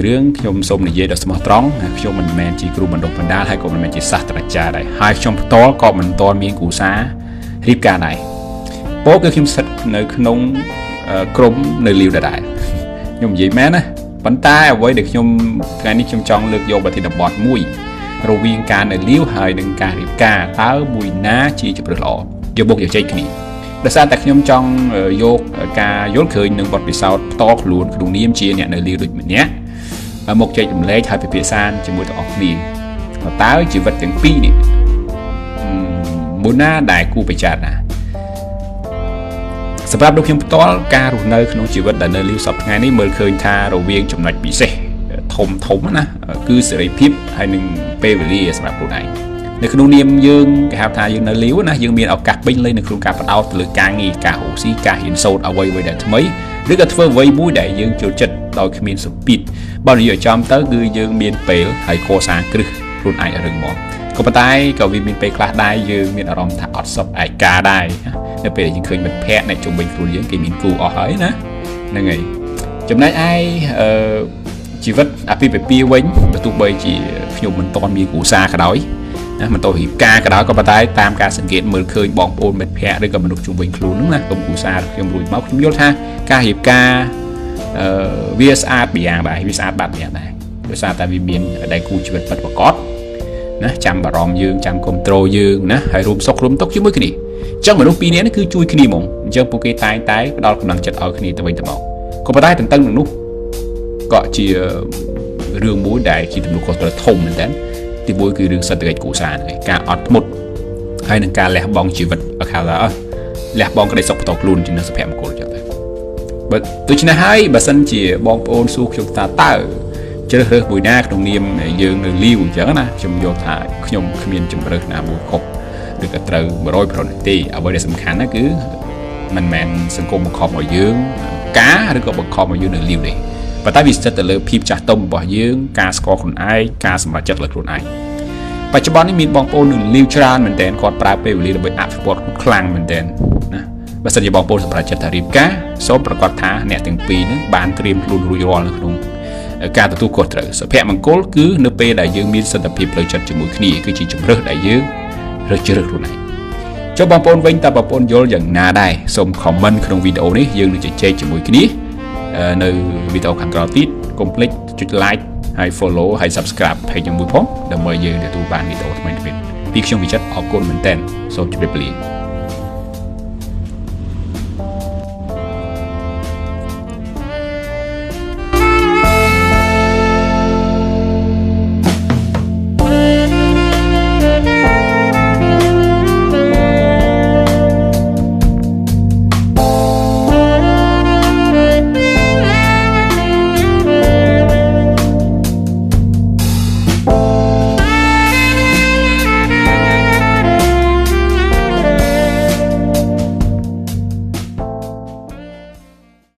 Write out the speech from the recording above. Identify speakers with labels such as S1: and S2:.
S1: រឿងខ្ញុំសូមនិយាយដោយស្មោះត្រង់ខ្ញុំមិនមែនជាគ្រូបណ្ដុះបណ្ដាលហើយក៏មិនមែនជាសាស្ត្រាចារ្យដែរហើយខ្ញុំផ្ទាល់ក៏មិនទាន់មានគ្រួសាររៀបការដែរពោលគឺខ្ញុំស្ថិតនៅក្នុងក្រុមនៅលីវដដែលខ្ញុំនិយាយមែនណាប៉ុន្តែអ្វីដែលខ្ញុំថ្ងៃនេះខ្ញុំចង់លើកយកប្រធានបទមួយរវាងការនៅលីវហើយនិងការរៀបការតើមួយណាជាជម្រើសល្អយកបុកយកជែកគ្នាដោយសារតែខ្ញុំចង់យកការយល់ឃើញនិងបទពិសោធន៍ផ្ទាល់ខ្លួនក្នុងនាមជាអ្នកនៅលីវដូចម្នាក់មកចែករំលែកហើយពិភាក្សាជាមួយទាំងអស់គ្នាតើជីវិតទាំងពីរនេះមួយណាដែលគួរពិចារណាសម្រាប់លោកខ្ញុំផ្ទាល់ការរស់នៅក្នុងជីវិតដែលនៅលីវសប្តាហ៍ថ្ងៃនេះមើលឃើញថារវាងចំណុចពិសេសធំធំណាគឺសេរីភាពហើយនឹងពេលវេលាសម្រាប់ខ្លួនឯងនៅក្នុងនាមយើងគេហៅថាយើងនៅលីវណាយើងមានឱកាសពេញលេញនៅក្នុងការផ្ដោតទៅលើការងារការរកស៊ីការរៀនសូត្រអ្វីៗដែលថ្មីឬក៏ធ្វើអ្វីមួយដែលយើងចូលចិត្តដោយគ្មានសម្ពាធបើនិយាយឲ្យចំទៅគឺយើងមានពេលហើយកសាងគ្រឹះខ្លួនឯងឲ្យរឹងមាំក៏ប៉ុន្តែក៏វាមានពេលខ្លះដែរយើងមានអារម្មណ៍ថាអត់សុខឯកាដែរនៅពេលដែលយើងឃើញមិត្តភ័ក្តិអ្នកជុំវិញខ្លួនយើងគេមានគូអស់ហើយណាហ្នឹងហើយចំណែកឯអឺជីវិតអាពាហ៍ពិពាហ៍វិញបើទោះបីជាខ្ញុំមិនទាន់មានគ្រួសារក៏ដោយណាមិនទៅរៀបការក៏ដោយក៏ប៉ុន្តែតាមការសង្កេតមើលឃើញបងប្អូនមិត្តភ័ក្តិឬក៏មនុស្សជុំវិញខ្លួនហ្នឹងណាក្រុមគ្រួសារខ្ញុំរួចមកខ្ញុំយល់ថាការរៀបការអឺវាស្អាតម្យ៉ាងដែរវាស្អាតបាត់ម្យ៉ាងដែរដោយសារតែវាមានដៃគូជីវិតពិតប្រាកដណាចាំបារម្ភយើងចាំគ្រប់គ្រងយើងណាហើយរួមសុខរួមទុក្ខជាមួយគ្នាអញ្ចឹងមនុស្សពីរនាក់នេះគឺជួយគ្នាហ្មងអញ្ចឹងពួកគេតែងតែផ្ដល់កម្លាំងចិត្តឲ្យគ្នាទៅវិញទៅមកក៏ប៉ុន្តែទន្ទឹមនឹងនោះក៏ជារឿងមួយដែលជាទំនួលខុសត្រូវធំមែនតើទីមួយគឺរឿងសេដ្ឋកិច្ចគ្រួសារហ្នឹងឯងការអត់ធ្មត់ហើយនឹងការលះបង់ជីវិតឲ្យខៅថាលះបង់ក្តីសុខផ្ទាល់ខ្លួនជានឹងសុភមង្គលចឹងទៅបើដូច្នេះហើយបើសិនជាបងប្អូនសួរខ្ញុំថាតើជ្រើសរើសមួយណាក្នុងនាមយើងនៅលីវអញ្ចឹងណាខ្ញុំយល់ថាខ្ញុំគ្មានជម្រើសណាមួយខុសឬក៏ត្រូវ100%ទេអ្វីដែលសំខាន់ណាគឺមិនមែនសង្គមបង្ខំឲ្យយើងការឬក៏បង្ខំឲ្យយើងនៅលីវទេប៉ុន្តែវាស្ថិតទៅលើភាពចាស់ទុំរបស់យើងការស្គាល់ខ្លួនឯងការសម្រេចចិត្តលើខ្លួនឯងបច្ចុប្បន្ននេះមានបងប្អូននៅលីវច្រើនមែនទែនគាត់ប្រើពេលវេលាដើម្បីអភិវឌ្ឍខ្លាំងមែនទែនណាបើសិនជាបងប្អូនសម្រេចចិត្តថារៀបការសូមប្រកាសថាអ្នកទាំងពីរនឹងបានត្រៀមខ្លួនរួចរាល់នៅក្នុងការទទួលខុសត្រូវសុភមង្គលគឺនៅពេលដែលយើងមានសន្តិភាពផ្លូវចិត្តជាមួយគ្នាគឺជាជម្រើសដែលយើងរើសជ្រើសខ្លួនឯងចុះបងប្អូនវិញតើបងប្អូនយល់យ៉ាងណាដែរសូម comment ក្នុងវីដេអូនេះយើងនឹងជជែកជាមួយគ្នានៅវីដេអូខាងក្រោយទៀតកុំភ្លេចចុច like ហើយ follow ហើយ subscribe page ខ្ញុំមួយផងដើម្បីយើងទទួលបានវីដេអូថ្មីៗពីខ្ញុំវិចិត្រអរគុណមែនទែនសូមជម្រាបលា។